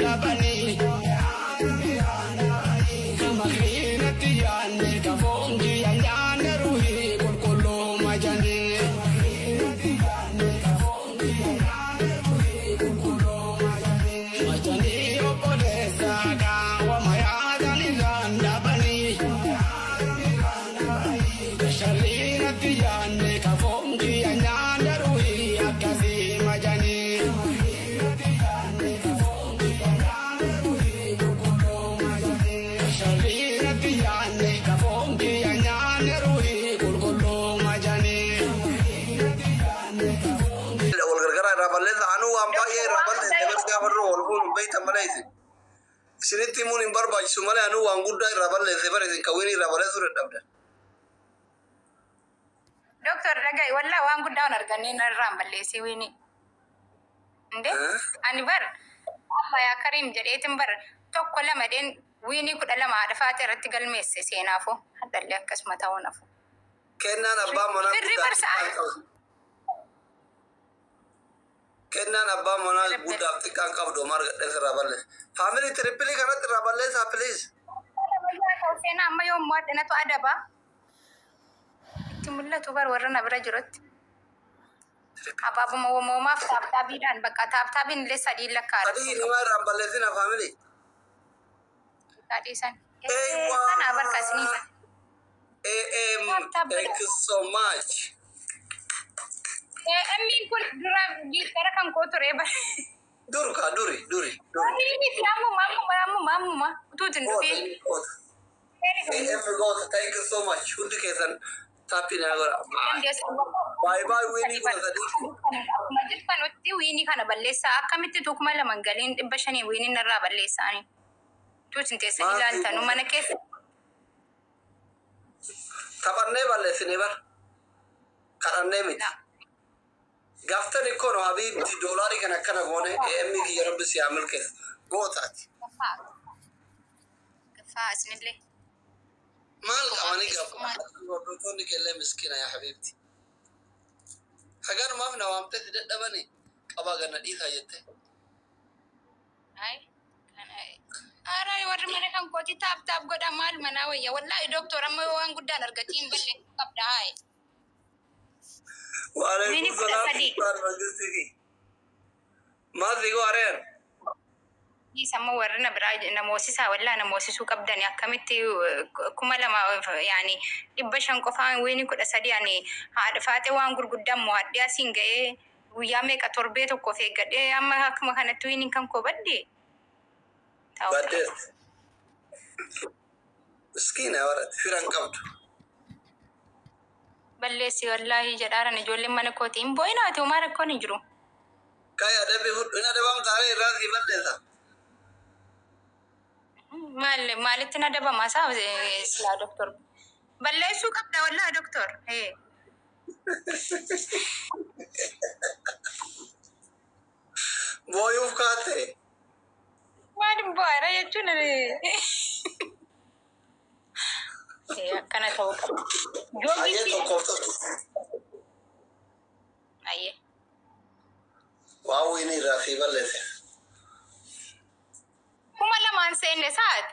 dhabanii. Kamakiinatti yaanne kafoon kiyya nyaanne ruhii qulqulluu majanii. Majanii obboleessa qaawwama yaadan irraan dhabanii. Sharriinatti yaanne kafoon kiyya nyaanne ruhii akkasii majanii. Sharriinatti yaanne kafoon kiyya nyaanne ruhii qulqulluu majanii. Wal gargaaraa irraa balleessa. Anuu waan baay'ee irraa balleesse bas gaafa dura wal fuudhu beektan malee isin. Isinitti himuun hin barbaachisu malee anuu waan guddaa irraa balleesse bara isin kawwiin irraa balleessuu dadhabdan. Doktor, dhaga'i, wallaa waan guddaa hin arganne narraan balleessee wiini. Inde ani bar amma yaa Kariim jedheetin bar tokko lama dheen wiinii 12 haadha faate irratti galmeesse seenaafu hadhallee akkasuma ta'uu nafu. Kennaan abbaa manaa Firri guddaa bar sa'a. xiqqaan qabdu. Kennaan abbaa manaa guddaaf xiqqaan qabdu homaa argadhee irraa balleessa. Family, triple kanatti irraa balleessaa, please. Seenaa amma yommuu addanatu adaba. Itti mul'atu bar warra na bira jirutti. Abaabuma uumamaaf tap tapiidhaan bakka tap tapiin illee sadii lakkaa'adha. Sadii himaa irraan balleessina, family. Dhiisan. Eewwa. Kana barka isinii. AM, Tap tap. Thank you so much. Emmiin kun dura gara kan koo ture bara. Dur kaa, duri duri duri. Miti, ammuma ammuma ammuma ammuma utuu hin Goota dhufiin. goota. AM goota, thank you so much. Hundi keessan tap naa godha. Baay'ee baay'ee wiinii 13. Akkuma jirtanutti wiinii kana balleessaa. Akkamitti 2000 galiin 500 wiiniin irraa balleessaani. Tuutin teessanii ilaaltanu mana keessa. Taphannee balleessine bar. Kadhannee miti. Gaaftan ikkoo habiibti doolaarii kan akkana goone. AM kiyya, rabbi si haa milkeessu. Gootaati. Gaffaa. Gaffaa isinillee. Maal qabanii gaafa hordoftoonni keellee miskiina yaa habiibti. Haganumaaf na waamtee si dadhabanii qabaa ganna dhiisaa jette. Ay, kana Aaraa warri mana kan kooti tap tap godha, maal manaa wayya. Wallaahi doktor, amma yoo waan guddaan argatiin balleessuu qabda haye. Waalaikum Wiini kudha salaam. sadii. Mangistiiti. Maal si gooreen? Amma warri na biraa na moosisaa, wallaa na moosisuu qabdani. Akkamitti 2000 yaani 500 qofaan wiini 13? Ani haadha faatee waan gurguddaan mo'adhee asiin ga'ee guyyaa meeqa torbee tokkoof eeggadhee amma akkuma kanatti wiiniin kan koo badde. Ta'uu Baddeet. Miskiina warratti firan qabdu. Balleessi wallaahi jedhaaran ijoolleen mana kooti hin boo'inaati, homaa rakkoon hin jiru. Kai adabbi fudhu, hin adabamta haree irraa si balleessa. Maal maalitti na dabama isaa silaa doktor? Balleessuu qabda wallaahi doktor. Ee. Booyuuf kaate. Maal bo'aara jechuun akkana ta'uu qaba. Ayyee, tokkoof tokko. Ayyee. Waa wiini irraa si balleesse. 2000 seenne saat.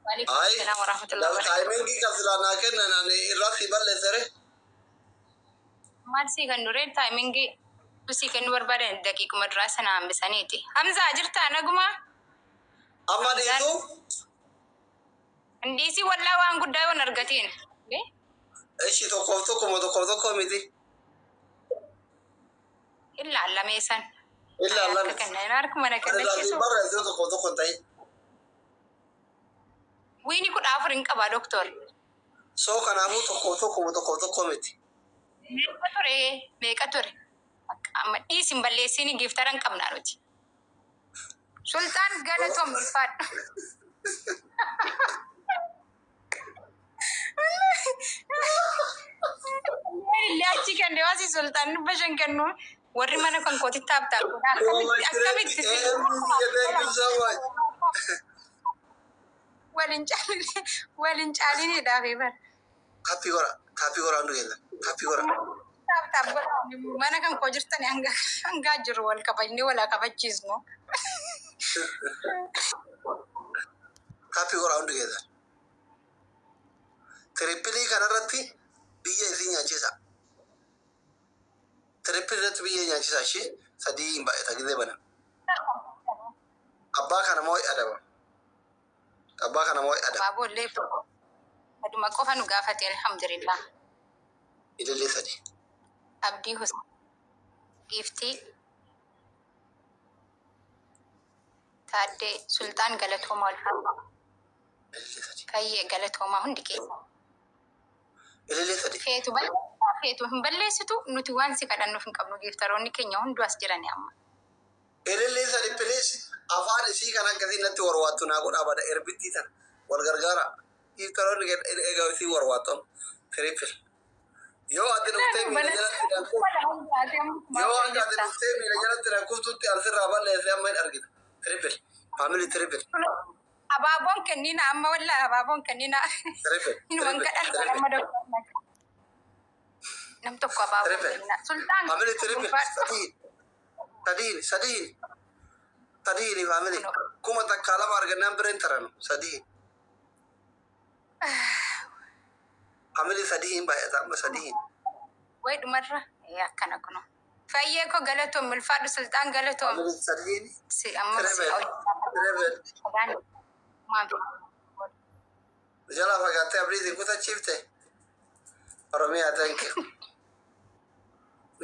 Waalaikum Ay, salaam warahmatullahi wabarakatuh. Timingii kan silaa naa kennan ani irraa si balleesse re. Maal sii kan duree timingii sii kennuu barbaadan daqiiquma duraa sana hambisaniiti. Hamzaa, jirtaa nagumaa? Amma dhiisu. Ndiisii wallaa waan guddaa yoon argatiin. Ishi, tokkoof tokko moo tokkoof tokko miti? Illaallameessan. Ilaallame. Akka kennan harkuma na Irraa si kennachiisu. barreesse tokkoof tokko hin ta'in. Wiini 14 hin qabaa doktor. So kanaafuu tokkoof tokko moo tokkoof tokko miti? Meeqa ture? Meeqa ture? Akka amma dhiisin balleessiin giftara hin qabnaa nuti. Sultaan, galatoom, ulfaadha. Illee achi kenne waasi sultaan 500 kennu warri mana kan kooti tap tap godha. Akkamitti akkamitti Thank you so much. Waliin caalin waliin caaliniidhaaf bara. Tap godha. Tap godha hundi keessa. Tap godha. Tap tap godha. Mana kan koo jirtan hanga hangaa jiru wal kabajnee walaa kabachiisnu. Taappii godhaa hundi keessan. Tirippilii kanarratti biyya isii nyaachisa. Tirippilii irratti biyya nyaachisa ishee sadii hin baay'ata gizee banan. Abbaa kana moo adaba. Abbaa kana moo adaba. Abaaboollee aduma qofa nu gaafate alhamdulillah. Ilillee sadi. Abdii Hussein. Giiftii. Taaddee Sultaan Galatoomaa Ulfaata. Ilillee sadi. Fayyee Galatoomaa hundi keessa. Ilillee sadi. Feetu balleessaa feetu hin balleessitu nuti waan si kadhannuuf hin qabnu giiftaroonni keenya hunduu as jirani amma. Ilillee sadi please afaan isii kan akkasii natti warwaattu naa godhaa bada erbittii tan wal gargaara. Giiftaroonni egaa isii warwaattu triple. Yoo ati dhuftee miila jalatti dankuuf yoo hanga ati dhuftee miila jalatti dankuuftutti asirraa balleessee amma hin argita. Triple. Family triple. Abaaboon kennina amma wallaa abaaboon kennina. Triple. Inuman Triple. kadhannu Triple. amma doktor. Nam tokko abaaboon Triple. kennina. Sultaan Family triple. ulfaadhu. Sadiin. Sadiin. Sadiin. Sadiin family. 2000 argannaan bira hin taranu. Sadiin. Family sadiin baay'ata amma sadiin. Wayi dhumarra akkana kuno. Fayyee koo galatoom ulfaadhu Sultaan galatoom. Family sadiin. Si amma si Triple. Triple. Jala fagaattee abdiitiin kutachiifte. Oromiyaa thank you.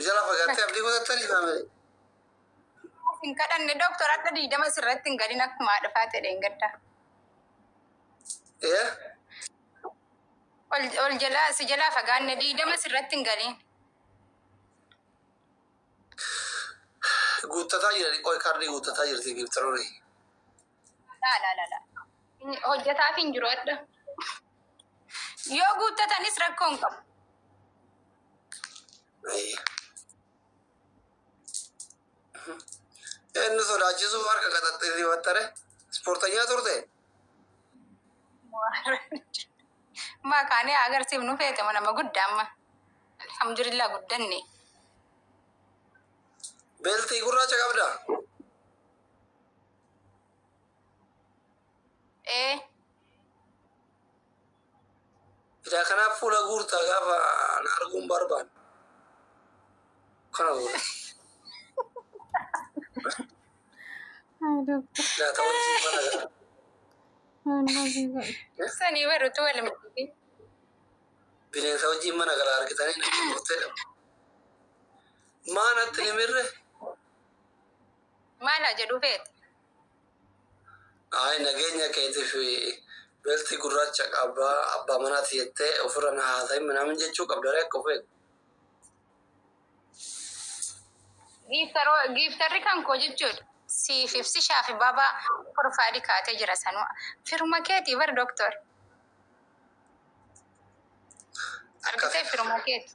Jala fagaattee abdii kutattanii family. Hin kadhanne doktor akka 20 sirratti hin galin akkuma dhufaa ta'e hin gadda. Eh? Ol jalaa si jalaa fagaanne 20 sirratti hin galin. Guuttataa jirani qoy kaardii guuttataa jirti giiftaroonni. Laa laa laa laa. Hojjetaaf hin jiru adda. Yoo guuttatanis rakkoo hin qabu. Inni sodaachisuuf harka qaxaxxeessifattare. Ispoortanyaa turte? Maa kaanee agarsiifnu feete nama guddaa amma. Alhamdulillah guddanne. Beeltii gurraacha qabdaa? Ee. Ijaa kanaaf fuula guurtaa gaafa na arguun barbaadu. Kana guurta. Nyaata wajjin mana gara. Sanii barutu walumatti. Bineensa wajjin mana gara argitanii natti murtee dhabu. Maa natti nimirre? Maala jedhu feete. Ay nageenya keetiif beeltii gurraacha qabaa abbaa manaati jettee ofirra na haasa'in minaamin jechuu qabda akka of eegu. Giiftarri kan koo jechuudha. Siif ibsishaa fi baabaa profaayilii kaatee jira sanuu. Firuma keetii bar doktor. Argitee firuma keeti.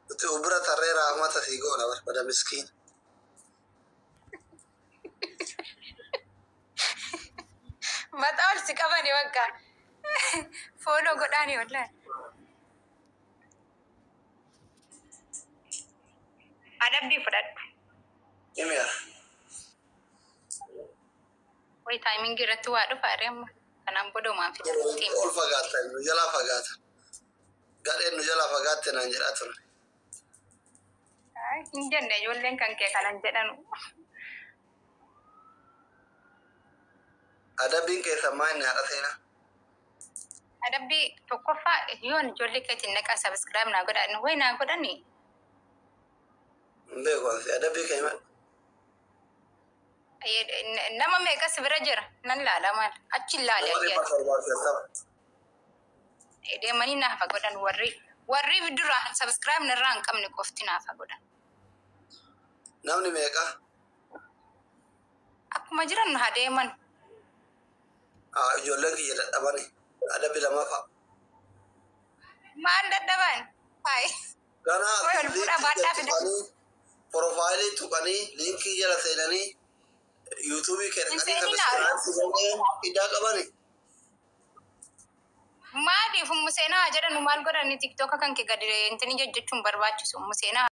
Nuti bira tarree raahmata sii goona barbada miskiin. Mataa ol si qabani bakka. Fooloo godhaani wallahi. Adabbii fudhadhu. Himiya. Wayi taayimingii irratti waa dhufa aree amma. Kanaan booda homaan fidattiin. Ol fagaata nu jalaa fagaata. Gadheen nu jalaa fagaatte naan jedhaa ture. Hin jenne ijoolleen kan kee kanan jedhanu. Adabbiin keessan maa inni haadha seenaa? Adabbii tokkoffaa yoon ijoollee keetiin naqaa subscribe naa godhan wayi naa godhani. Hin beeku ansi adabbii kee himadhu. Nama meeqas bira jira nan laala maal achi laale Nama 750. Deemanii naafa godhan warri dura subscribe narraa hin qabne qofti naafa godhan. Namni meeqa? Akkuma jiran haa deeman. Ijoolleen kiyya dadhabani. Adabbii lamaffaa. Maal dadhaban? Hayi. Ganaa Wayi ol fuudhaa baadhaa fidaa. tuqanii profaayilii tuqanii liinkii jala seenanii yuutuubii kee Hin dhaqanii seeninaa. subscribe hidhaa qabani. Maaliif ummu seenaa jedhan maal godhani tiktoka kan kee gadi intini jajjachuun barbaachisu ummu seenaa.